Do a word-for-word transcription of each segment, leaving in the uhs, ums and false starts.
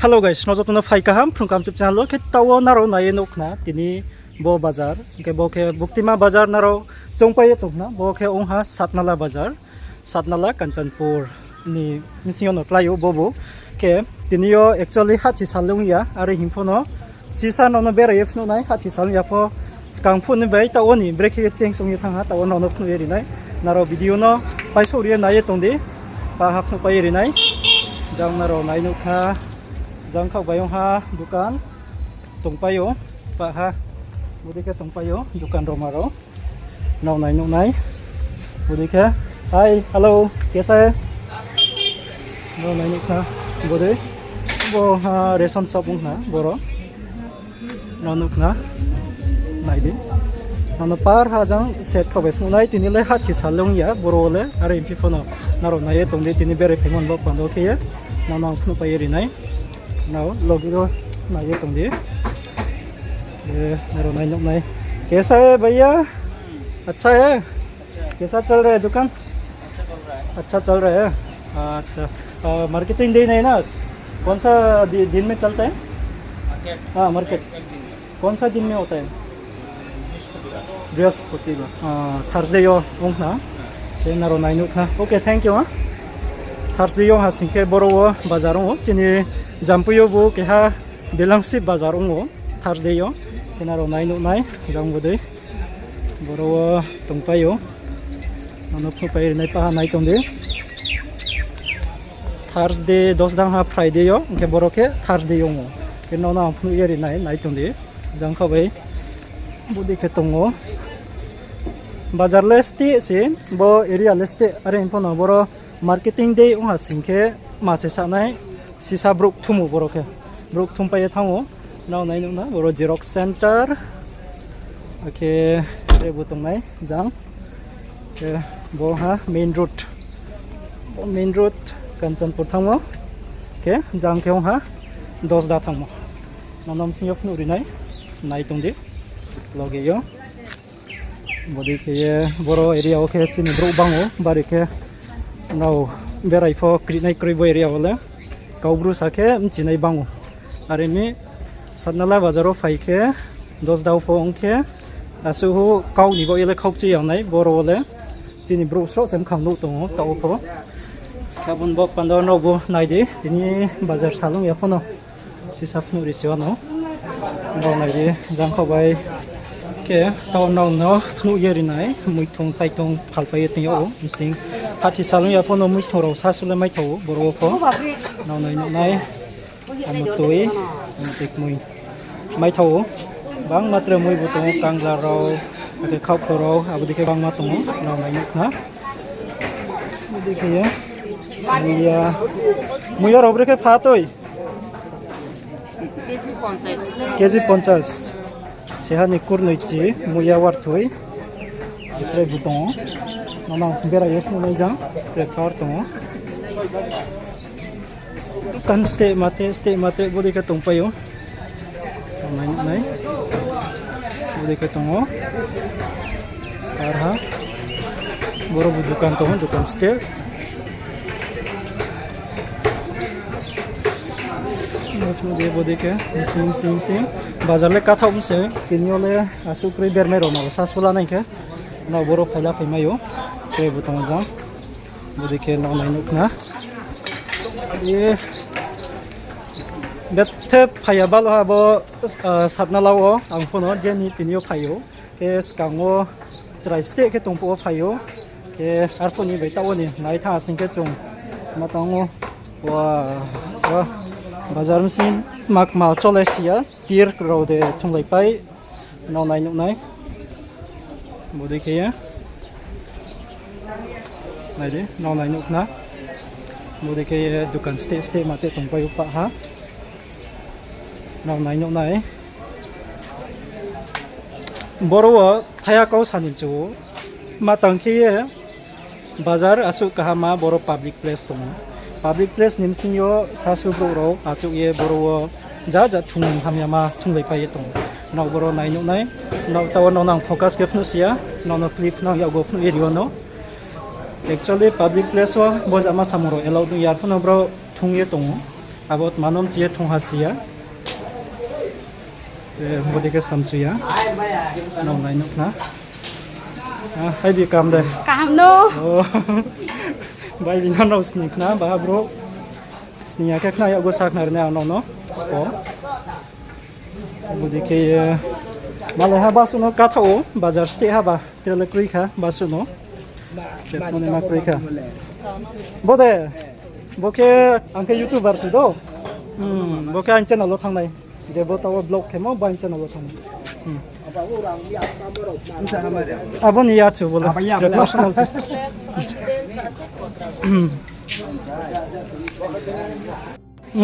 Hello guys, no joto no phai kaham Phrung Kaham YouTube channel wo. Khe taoh wo nrao nai ye nuh khna tini bo bazar, hing khe bo khe Buktima bazar nrao choungpai ye tong khna, bo khe ong ha Satnala bazar, Satnala Kanchanpur ni bsing yo no klái ou bo bo. Khe tini yo actually hahthi sal ong ya, are hing pho no sisa nrao no berai ye phnuh nai, hahthi sal ong ya pho, skang phuh ni bai taoh wo ni brekhe ye change ong ye thanng ha, taoh wo nrao no phnuh ye ri nai. Nrao video no paisouh ri ye nai ye tong di, pah ha phnuhpai ye ri nai. Jang nrao nai nuh khna, jang khaoh bai ong ha dukan tongpai ou, pah ha, bodei khe tongpai ou dukan rao ma rao. Nrao nai nuh nai, bodei khe, hi, hello, kaisa, nrao nai nuh khna, bodei, bo ha ration shop ong khna boro. Nrao nuh khna, nai di. Nrao no par ha jang set khaoh bai phnuh nai, tini le hahthi sal ong ya boro wo le, are hing phi pho no nrao nai ye tong di, tini berai phaimo ni bo panda khe ye, nrao no ang phnuhpai ye ri nai. Nrao loge wo nai ye tong di. Nrao nai nuh nai. कैसा है भैया? अच्छा है? कैसा चल रहा है दुकान? अच्छा चल रहा है। अच्छा, मार्केटिंग डे नहीं ना आज? कौन सा दि-, दिन में चलता है? मार्केट? हाँ, मार्केट। एक दिन में। कौन सा दिन में होता है? बृहस्पतिवार। Thursday yo ong khna. Khe nrao nai nuh khna. Okay, thank you ha. Thursday yo ha sing khe boro wo bazar ong ou. Chini Jampui yo bo keha Belangsip bazar ong ou Thursday yo. Khe nrao nai nuh nai, jang bodei. Boro wo tongpai ou. Nrao no phnuhpai ri nai, pah ha nai tong di. Thursday dos dang ha Friday yo, hing khe boro khe Thursday yo ong ou. Khe nrao no ang phnuh ye ri nai, nai tong di. Jang khaoh bai bodei khe tong ou. Bazar le steh se, bo area le steh, are hing pho no boro marketing day ong ha sing khe ma se sa nai, sisa brouh kthum ou boro khe. Brouh kthumpai ye thanng ou. Nrao nai nuh na, boro xerox center. Akhe tre bo tongnai jang. Khe bo ha main road. Bo main road Kanchanpur thanngmo. Khe jang khe ong ha Dosda thanngmo. Nrao no bsing yo phnuh ri nai, nai tong di. Loge yo. Bodei khe ye boro area wo khe chini brouh bang ou, bari khe nrao berai pho krinai kroi bo area wo le. Kau Bru sa khe bchinai bang ou. Are mi Satnala bazar wo phai khe, Dosda wo pho ong khe, asuh kau ni baoh ye le khaukchi ya nai boro wo le. Chini brouh sroh se mkhang nuh tong ou, taoh wo pho. Abo ni bo panda nrao bo nai di, tini bazar salung ya pho no. Sisa phnuh ri se wano. Nrao nai di, jang khaoh bai. Khe taoh nrao no phnuh ye ri nai, muithung taithung phalpai ye tong yag ou, bsing. Hahthi salung ya pho no muithung rao sasu le maithao ou, boro wo pho. Nrao nai nuh nai. Amutui, amutui kmui. Maithao ou. Bangma tre mui bo tong ou, kangla rao, akhe khaohkhou rao, abo dei khe bangma tong ou, nrao nai nuh khna. Abo dei khe ye. Muiya. Muiya rao brekhe pha tui? KG পঞ্চাশ. Seha ni kurnoi chi, muiya warthoi. Tre bo tong ou. Nrao no berai ye phnuh nai jang, tre par tong ou. Dukan steh mate, steh mate, bodei khe tongpai ou. Nai nuh nai. Bodei khe tong ou. Ar ha. Boro bo dukan tong ou, dukan steh. Bodei khe, bsing, bsing, bsing. Bazar le kathaoh bse, tini yo le asuh kroi bermai rao no sasu la nai khe. Nrao boro phai la phai mai ou. Tre bo tong jang. Bodei khe nrao nai nuh khna. E, bethe phai ya balo ha bo, Satnala wo, ang pho no je ni tini yo phai ou. Khe skang wo chrai steh khe tong phuh wo phai ou. Khe arphuh ni bai taoh wo ni nai thanng sing khe chung ma tang ou. Wa, wa, bazar bsing makma chole si ya, tir rao de thunglaipai. Nrao nai nuh nai. Bodei khe ye. Nai di, nrao nai nuh khna. Bodei khe ye dukan steh steh mate tongpai ou pah ha. Nrao nai nuh nai. Boro wo thaiha kau sa ni chu ou. Ma tang khe ye bazar asuh kaham ma boro public place tong ou. Public place ni bsing yo sasu brouh rao achouh ye boro wo ja ja thungmung hamyama thunglaipai ye tong ou. Nrao boro nai nuh nai. Nrao taoh wo nrao no ang focus khe phnuh si ya. Nrao no clip nang yakgo phnuh ye ri wano. Actually public place wo bo jama samung rao allow dong ya, arphuh no brao thung ye tong ou. Abo tma no mchi ye thung ha si ya. Bodei khe samchu ya. Nrao nai nuh khna. Hai bi, kaham de? Kaham no. Bai bi no nrao sning khna, baha brouh. Sning ya khe khna, yakgu sa khna ri nai ang nrao no spo. Bodei khe ye, malai ha basuh no kathaoh ou, bazar steh ha ba, tre le kroi kha basuh no. Tre phone ma kroi kha. Bo de, bo khe, ang khe YouTuber se do. Bo khe aini channel wo thanng nai. Je bo taoh wo vlog khemo, bo aini channel wo thanng nai. Abo ni ya chu bo le. Professional se.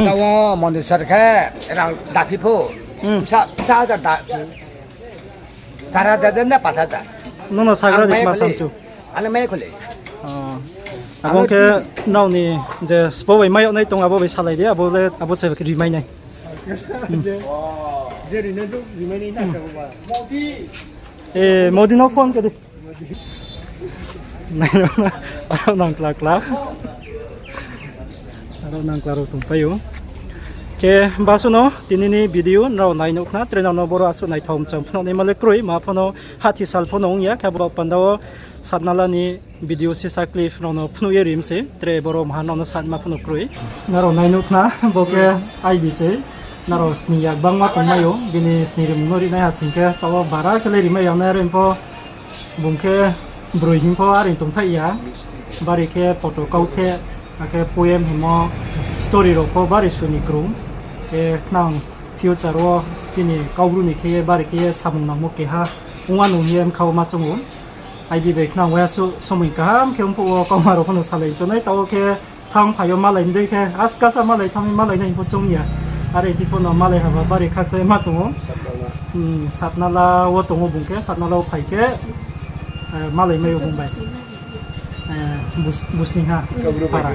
Taoh wo Monisar khe rang daphi pho. Sa, sa hajar da, char hajar de na panch hajar. Nono sagra di mai ma khole. Samchu. Ano mai khole. Abo khe nrao ni je sbo bai mai yag nai tong, abo bai salai di, abo le, abo se rimai nai. Modi no phone khe di. Aro nang kla kla. Aro nang kla rao tongpai ou. Khe basuh no tini ni video nrao nai nuh khna, tre nrao no boro asuh naithao mchang phnuh naima le kroi, ma pho no hahthi sal pho no ong ya, khe abo panda wo Satnala ni video sisa clip nrao no phnuh ye ri mi se, tre boro maha nrao no sanaima pho no kroi. Nrao nai nuh khna, bo khe aibi se, nrao sning ya gbangma tongmai ou, bini sning rimung no ri nai ha sing khe, taoh wo bara khe le rimai ya nai, are pho bung khe broi hing pho are tongthaih ya, bari khe poto kautheh, akhe poem hingmo story rao pho bari soi ni krung, khe khnang future wo chini Kaubru ni khe ye bari khe ye samung nangmo keha ong wanou hing ye mkha wo ma choung ou. Aibi bai khnang waiha suh somoi kaham khe ongphuh wo kauma rao pho no salai chonai, taoh wo khe thanng phai yo malai ni dei khe, askasa malai thanng mi malai nai pho choung ya. Are phi pho no malai haba bari khakchangma tong ou. Satnala wo tong ou bung khe, Satnala wo phai khe, malai mai ou bung bai. Busniha para.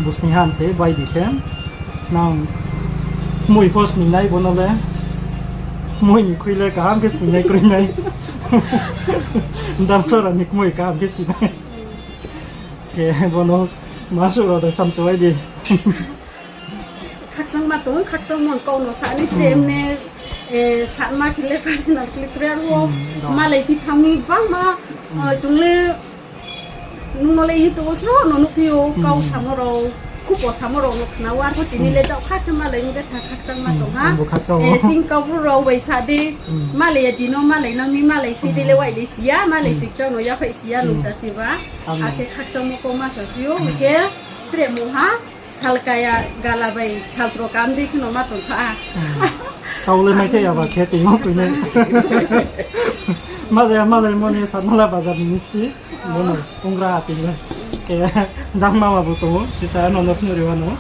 Busniha hing se bai di khe. Nang kmoi pho sning nai bo no le. Kmoi ni khui le kaham khe sning nai kroi nai. Damsara ni kmoi kaham khe sning nai. Khe bo no ma suh rao de samchu wai di. Khakchangma tong, khakchangmo kau no sa ni, tre mne, sama khe le personal khe le tre wo malai phi thanng mi bangma, chung le nung no le YouTube wo sro no nuhphi ou, kau samo rao, khupo samo rao no khna wo, arpho tini le taoh kha khe malai mi betha khakchangma tong ha. Chini Kaubru rao bai sa di, malai ya di no malai nang mi, malai soi di le wai di si ya, malai tikchang no yaphaih si ya nung jati ba. Akhe khakchangmo kau ma sa phi ou, hing khe tre mungha, salkaya gala bai salchro kam di kheno ma tong kha. Tau le maithai ya ba khe tongmo koi nai. Malai, malaimo ni Satnala bazar ni misti. Bono tongra ha tong le. Khe jang mama bo tong ou, sisa no no phnuh ri wano.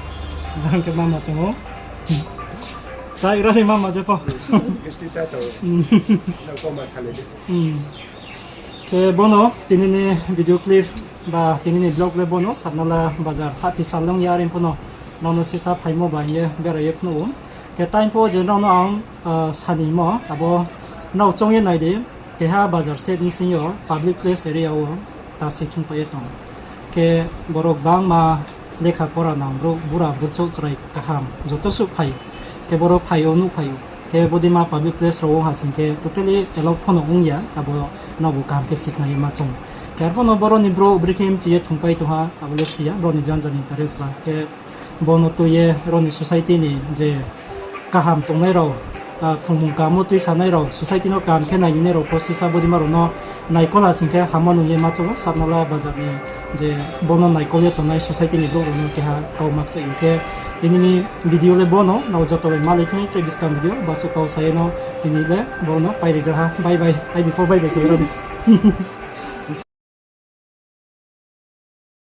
Jang khe mama tong ou. Chai rani mama je pho. Khe bono tini ni video clip ba tini ni vlog le bono Satnala bazar hahthi sal ong ya, are pho no nrao no sisa phaimo ba hing ye berai ye phnuh ou. Khe time pho je nrao no ang sanimo abo nrao choung ye nai di, keha bazar set bsing yo public place area wo ta se thungpai ye tong. Khe borok bangma lekha pora nang brouh, bura burchouh chrai kaham joto suh phai ou. Khe boro phai ou, nuhphai ou. Khe bodeima public place rao ong ha sing khe totally allow pho no ong ya, abo nobu kaham khe sikhnai ye ma choung ou. Khe arpho no boro ni brouh brekhe mchi ye thungpai tong ha, abo le si ya, boro ni janja ni interest ba. Khe bono tui ye rao ni society ni je kaham tongnai rao, phungmung kaham wo tuisanai rao, society no kaham khe nainai rao pho sisa bodeima rao no naikol ha sing khe hamma nung ye ma choung ou, Satnala bazar ni je bono naikol ye tongnai society ni brouh rao no keha kau ma kchaih ou khe. Tini ni video le bono, nrao joto bai malai phi nai tre buskang video, basuh kau sa ye no tini le bono pairigra ha, bye bye, ai before bye bye khe rao di.